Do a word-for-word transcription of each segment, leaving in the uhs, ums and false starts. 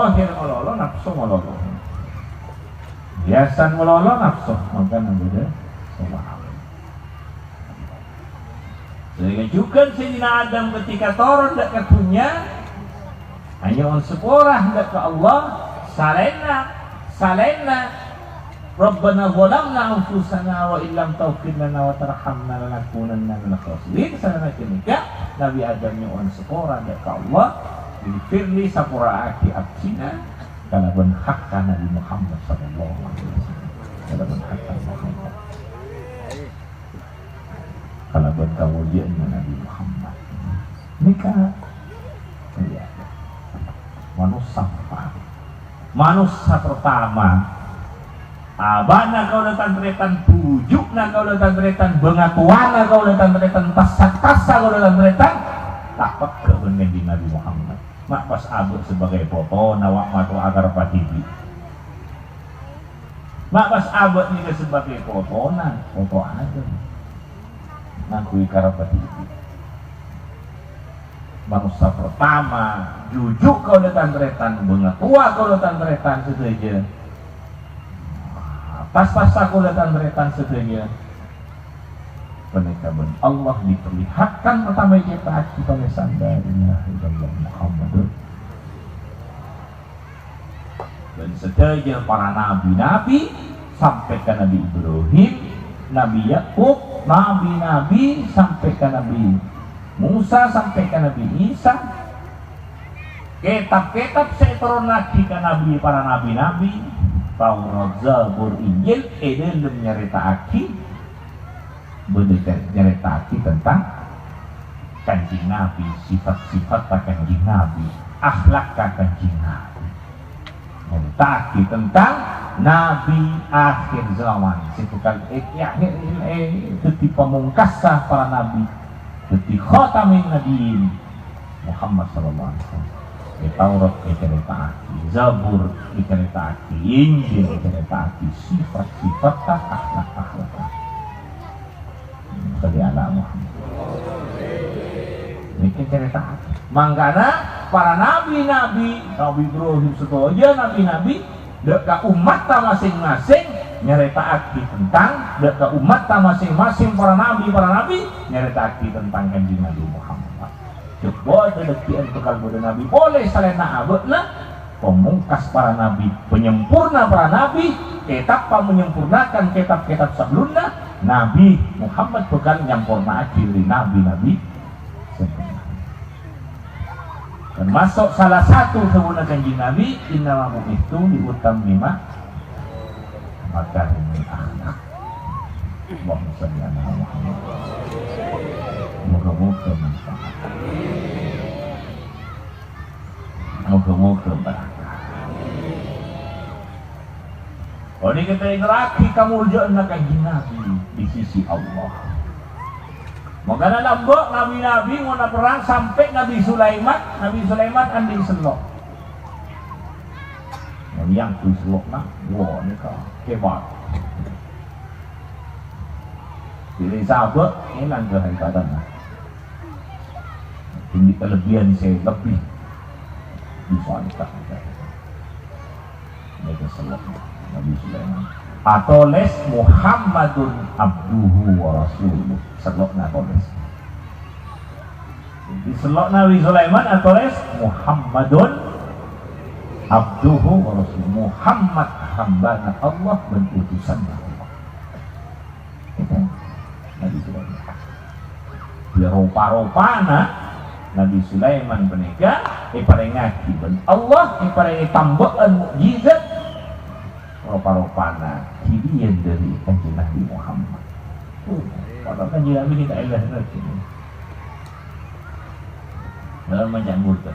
Zahir malolo, nafsu malolo. Hiasan malolo, nafsu. Mangkana bâdâ. Sahingga jhughân Sayyidina Adam ketika toron dâ' ka dhunnya, nyo'on sapora dâ' ka Allah, salaènna, salaènna, "Rabbana zalamna anfusana wa illam taghfir lana wa tarhamna lanakunanna minal khasirin." Salaènna ghânèka, Nabi Adam nyo'on sapora dâ' ka Allah, "Ighfirli, sapora'aghi abdhina," kalabân hakka Nabi Muhammad sallallahu alaihi wasallam. Kalabân hakka Muhammad. Kalabân kamoljâ'ânna Nabi Muhammad. Nèka, iyâ, manossa pertama. Manossa pertama. Abâ'na kaulâ tan-tarètan, bhuju'na kaulâ tan-tarètan, bângatowana kaulâ tan-tarètan, tassa-tassa kaulâ tan-tarètan, ta' pegghâ' bân Kanjeng Nabi Muhammad. Ma' pas abâ' sabâgâi potona, wa' matowa karebbhâ dhibi'. Ma' pas abâ' nèka sabâgâi potona, poto Adam. Ngangghuy karebbhâ dhibi'. Manossa pertama, juju' kaulâ tan-tarètan, bângatowa kaulâ tan-tarètan sadhâjâ. Tassa-tassa kaulâ tan-tarètan sadhâjâ. Panèka bân Allah diperlihatkan pertama ècèta'aghi tolèsan la ilaha illallah Muhammadur. Bân sadhâjâ para nabi-nabi, sampè' ka Nabi Ibrahim, Nabi Yakub, nabi-nabi, sampè' ka Nabi Musa, sampè' ka Nabi Isa. Kètab-kètab sè ètoronaghi ka nabi, para nabi-nabi, Taurat, Zabur, Injil, è dhâlem nyarèta'aghi bâdâ car-, nyarèta'aghi tentang Kanjeng Nabi, sifat-sifatta Kanjeng Nabi, akhlakka Kanjeng Nabi. Nyarèta'aghi tentang Nabi akhir zaman, sè bhâkal è, è, è, è, dhâddhi pamongkassa para nabi, dhâddhi khatamin nabiyyin. Muhammad sallallahu alaihi wasallam. È Taurat ècarèta'aghi, Zabur ècarèta'aghi, Injil ècarèta'aghi, sifat-sifatta, akhlak-akhlakka. Shalli ala Muhammad. Nèka ècarèta'aghi. Mangkana para nabi-nabi, Nabi Ibrahim sadhâjâ nabi-nabi, dâ' ka ommatta masing-masing nyarèta'aghi tentang, dâ' ka ommatta masing-masing para nabi, para nabi nyarèta'aghi tentang Kanjeng Nabi Muhammad. Coba dhâddhiyân bhâkal bâdâ nabi polè salaènna abâ'na, pamongkas para nabi, penyempurna para nabi, kètab pamanyempurna'aghi kètab-kètab sabellunna, Nabi Muhammad bhâkal nyamporna'aghi dhâri nabi-nabi sabellunna. Termasuk salah satu sabuna Kanjeng Nabi, "Innama bu'itstu liutammima makarimil akhlak." Allahumma shalli ala Muhammad. Moga-moga manfaat. Moga-moga berkah. Panèka ta' èntarraghi kamoljâ'ânna Kanjeng Nabi di sisi Allah. Mangkana lambâ' nabi-nabi mon aperrang sampè' Nabi Sulaiman, Nabi Sulaiman andi' sello'. Mon èyangghuy sello'na, wah, nèka hebat. Bilâ èsabâ', èlang kahebatanna. Andi' kalebbiyan sè lebbi. Bisa nèka. Nèka sello' Nabi Sulaiman. Atolès Muhammadun abduhu wa rasuluh. Sello'na atolès. Jadi sello' Nabi Sulaiman atolès Muhammadun abduhu wa rasuluh. Muhammad hambana Allah bân utusanna Allah. Nabi Sulaiman. Bilâ ropa-ropana Nabi Sulaiman panèka èparèngaghi bân Allah, èparèngè tambâ'ân mukjizat. Ropa-ropana ghiliyân dhâri Kanjeng Nabi Muhammad. Uh, padahal Kanjeng Nabi nèka èlèh lagi. Dalam macam buta.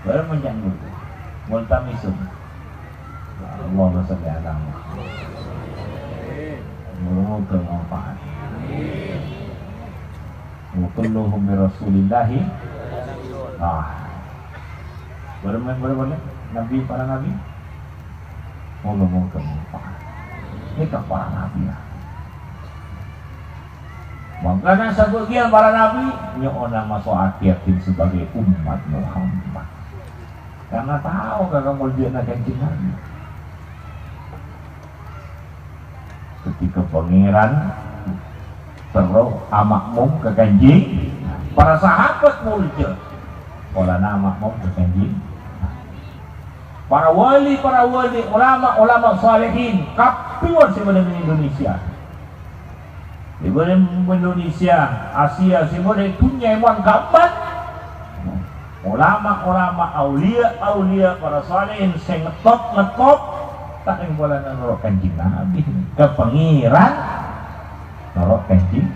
Bârâmma ca'na? Multamisun. Allahumma shalli ala Muhammad. Moga-moga manfaat. Kulluhum min Rasulillahi. Ah. Bârâmma, bârâmma, Nabi, para nabi? Moga-moga manfaat. Ini kan para nabi, ya. Mangkana sabâgiyân para nabi nyo'ona maso'aghi abdhina sabâgâi ommat Muhammad. Karna tao ka kamoljâ'ânna Kanjeng Nabi. Ketika Pangèran terro ama'mom ka Kanjeng, para sahabat moljâ polana ama'mom ka Kanjeng. Para wali, para wali, ulama, ulama salihin, kabbhi sè bâdâ è Indonesia. Sè bâdâ è Indonesia, Asia, sè bâdâ è dhunnya èmon kabbhi. Ulama-ulama, auliya-auliya, para salihin sè ngetop-ngetop, ta' kèng polana noro' Kanjeng Nabi. Ka Pangèran noro' Kanjeng.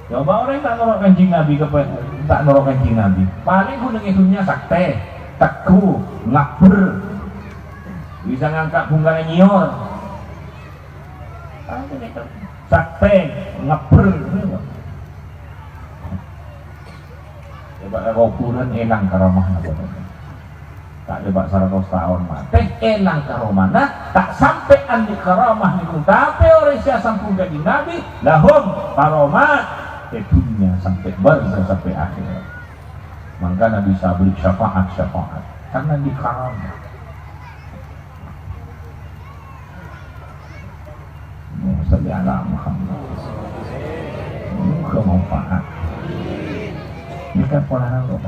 Coba orèng ta' noro' Kanjeng Nabi, kapa-, ta' noro' Kanjeng Nabi. Palèng ghun neng è dhunnya saktè, tegghu, ngabbher. Bisa ngangka' bhungkana nyèyor. Saktè, ngabbher. Coba è kobhurân èlang karamahna. Ta' lèbât saratos taon matè, èlang karamahna, ta' sampè' andi' karamah nèko. Tapè orèng sè asambhung Kanjeng Nabi, lahum karamat, è dhunnya sampè' barzah sampè' akhèrat. Mangkana bisa bâli syafaat-syafaat, karna andi' karamah. Allahumma shalli ala Muhammad. Moga manfaat. Ini kan polana kok.